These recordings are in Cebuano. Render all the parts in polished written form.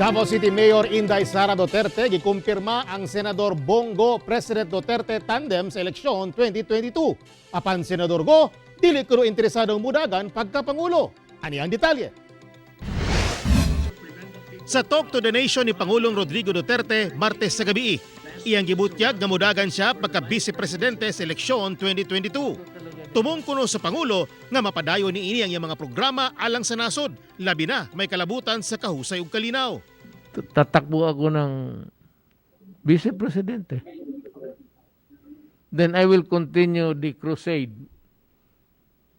Davao City Mayor Inday Sara Duterte gikumpirma ang Senador Bong Go President Duterte tandem sa eleksyon 2022. Apan Senador Go, dili kuno interesadong mudagan pagkapangulo. Ani ang detalye. Sa Talk to the Nation ni Pangulong Rodrigo Duterte Martes sa gabi, iyang gibutyag nga mudagan siya pagka Vice Presidente sa eleksyon 2022. Tumong kuno sa Pangulo nga mapadayon niini ang iyang mga programa alang sa nasod, labi na may kalabutan sa kahusay ug kalinaw. Tatakbo ako ng vice presidente. Then I will continue the crusade.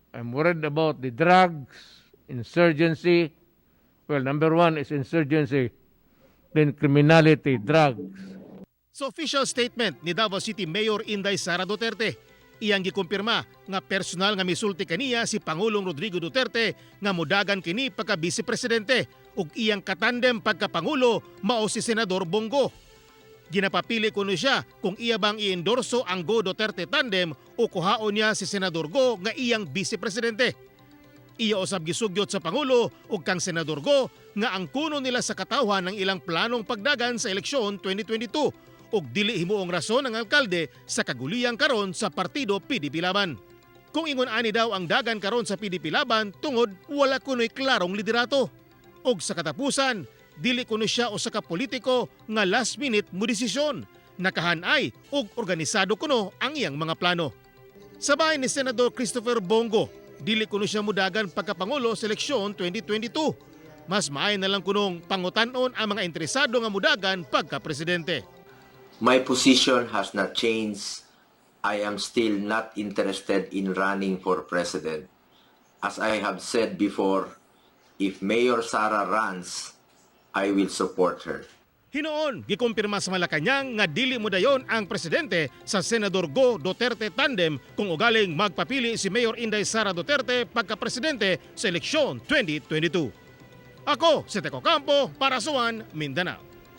I'm worried about the drugs, insurgency. Well, number one is insurgency, then criminality, drugs. Sa official statement ni Davao City Mayor Inday Sara Duterte, iyang gikumpirma nga personal nga misulti kaniya si Pangulong Rodrigo Duterte nga mudagan kini pagka Vice Presidente ug iyang katandem pagka Pangulo mao si Senador Bong Go. Ginapapili kuno siya kung iya bang i-endorso ang Go Duterte tandem o kuhaon niya si Senador Go nga iyang Vice Presidente. Iya usab gisugyot sa Pangulo ug kang Senador Go nga ang kuno nila sa katawhan ng ilang planong pagdagan sa eleksyon 2022 ug dili himuong rason ang alkalde sa kaguliyang karon sa partido PDP Laban. Kung ingon ani daw ang dagan karon sa PDP Laban tungod wala kuno'y klarong liderato. Ug sa katapusan, dili kuno siya usa ka politiko nga last minute mo desisyon. Nakahanay ug organisado kuno ang iyang mga plano. Sa bahin ni Senador Christopher Bong Go, dili kuno siya mudagan pagkapangulo sa eleksyon 2022. Mas maayo na lang kunong pangutan-on ang mga interesado nga mudagan pagka-presidente. My position has not changed. I am still not interested in running for president. As I have said before, if Mayor Sara runs, I will support her. Hinuon, gikumpirma sa Malacañang nga dili modayon ang presidente sa Senador Go Duterte tandem kung ugaling magpapili si Mayor Inday Sara Duterte pagka-presidente sa eleksyon 2022. Ako si Teco Campo para sa One Mindanao.